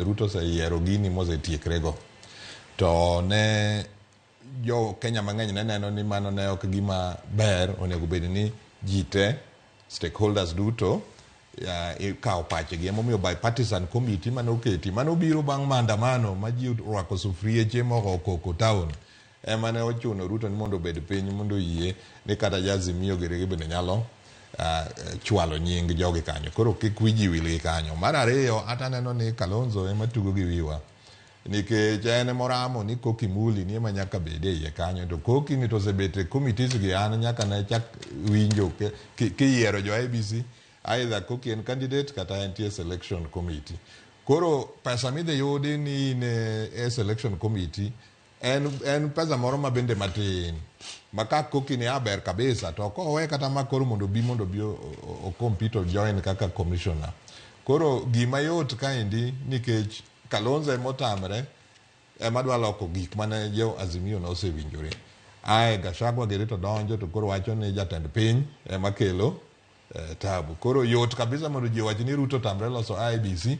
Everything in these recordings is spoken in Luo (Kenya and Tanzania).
Ruto oseyiero gini mosetiekrego. To ne jo Kenya mang'eny ne neno ni mano ne ok gima ber, onego bed ni ji te, stakeholders duto ikawo pachgi. Emomiyo bipartisan committee mane oketi, mane obiro bang' maandamano ma ji orwako sufrieche mogo koko town, ema ne ochuno Ruto ni mondo obed piny mondo oyie ni kata jo Azimio giri bende nyalo chwalo nying jogi kanyo. Koro kik wi ji wil gi kanyo. Mar ariyo, ata aneno ni Kalonzo ema tugo gi wiwa. Nikech en emoramo ni Koki Muli ni ema nyaka bed e iye kanyo. To Koki ni to osebet e committees gi an nyaka ne chak winjo kiyiero jo IEBC, either Koki en candidate kata entie selection committee. Koro pesa midhi yudi ni in e selection committee en pesa moro ma bende matin ma ka Koki ni a ber kabisa to kowe kata ma koro mondo obi o compete o join kaka commissioner. Koro gima yot kaendi nikech Kalonzo emotamre ema dwa loko gik mane jo Azimio nosewinjore. Ae Gachagua giri to donjo to koro wacho ni jatend piny ema kelo tabu. Koro yot kabisa mondo ji owach ni Ruto otamre loso IEBC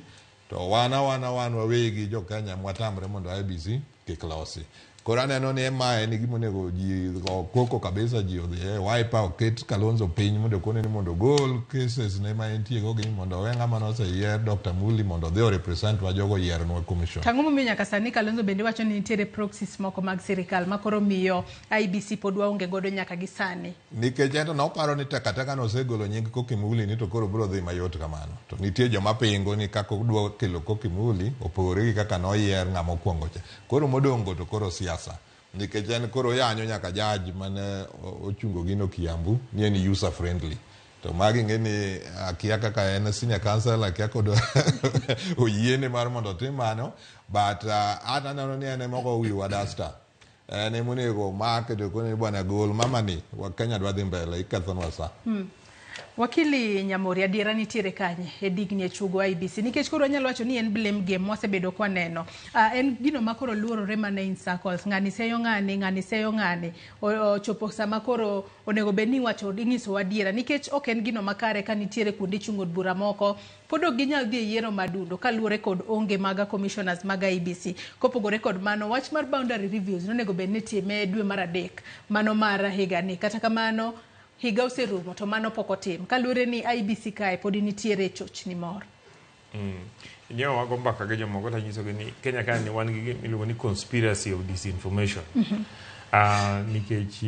to wan awana wan wawegi jo Kenya mwatamre mondo IEBC kik losi. Koro aneno ni mae en gima onego ji go koko kabisa, ji odhi e Wiper oket Kalonzo piny mondo okone ni mondo ogol cases ne ma entie go gi mondo owe ng'ama noseyier Dr. Muli mondo odhi o represent wa jogo yiernwa commission. Tang'o momiyo nyaka sani Kalonzo bende wacho ni nitiere proxies moko mag sirikal ma koro miyo IEBC pod waonge godo nyaka gi sani? Nikech en to noparo ni tek ateka nosegolo nying Koki Muli ni to koro biro dhi mayot kamano. To nitie joma pingo ni kaka odwa kelo Koki Muli opogore gi kaka noyier ng'ama okwongo cha. Koro modong' to koro siasa. Nikech en koro oyanyo nyaka judge mane ochungo gino Kiambu ni en user friendly. To magi ing'e ni akia kaka en senior counsel, akia kod oyiene mar mondo otim mano, but an aneno ni en ema ogo wiwa dasta. En emonego omake to kone ni bwana gol mama ni wa Kenya dwa dhi mbele ikethonwa sa. Wakili Nyamori, adiera nitiere kanye e digni e chugo IEBC? Nikech koro wanyalo wacho ni en blame game mwasebedo kwaneno. En gino ma koro luorore mana in circles. Ng'ani seyo ng'ani, ng'ani seyo ng'ani. Ochopo sama koro onego bed ni iwacho ing'isowa adiera. Nikech ok en gino makare ka nitiere kuonde chung' od bura moko pod ok ginyal dhi e yiero madundo kaluwore kod onge mag commissioners mag IEBC. Kopogore kod mano, wach mar boundary reviews nonego bed ni itime dwe mar adek mano mar higani. Kata kamano, higa oserumo to mano pok otim. Kaluwore ni IEBC kae pod nitiere chochni moro. Nyewa wago mbaka gi jomoko tanyisogi ni Kenya ka ni wan gi gima iluongo ni conspiracy of disinformation. Nikech